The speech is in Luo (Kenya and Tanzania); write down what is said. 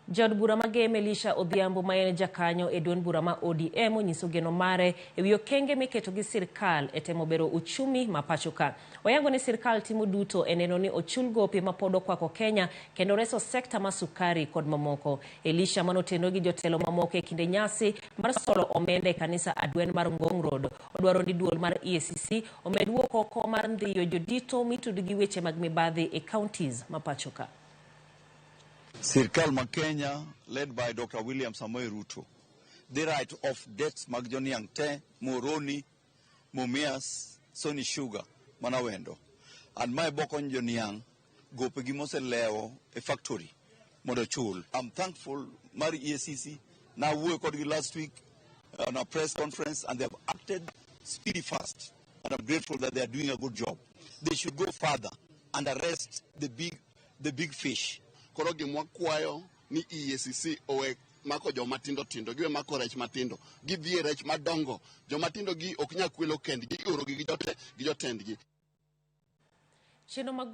Jaod bura ma Gem Elisha Odhiambo ma en jakanyo e duond bura ma ODM onyiso geno mare e wi okenge miketo gi sirkal e temo bero uchumi ma pacho ka. Oyango ni sirkal timo duto e neno ni ochul gope ma pod okwako Kenya kendo reso sekta mar sukari kod mamoko. Elisha manotenore gi jotelo mamoko e kinde nyasi mar solo omenda e kanisa Adwen mar Ngong Road. Odwaro ni duol mar EACC omed wuok oko mar ndhiyo jodito mitudi gi weche mag mibadhi e counties ma pacho ka. Sirkal ma Kenya led by Dr. William Samoei Ruto dhi write off debts mag joniang' te Muhoroni, Mumias, Sony Sugar mana wendo. And mae bokonyo joniang' gopegi moselewo e factory mondo ochul. I'm thankful mar EACC nawuoyo kodgi last week on a press conference and they have acted speedy fast and I'm grateful that they are doing a good job. They should go further and arrest the big fish. Koro gima wakwayo ni EACC owe mako joma tindo tindo, giwe mako rech matindo, gidhi e rech madongo. Joma tindo gi ok nyal kwelo kendgi, iorogi gi jotendgi. Chenro mag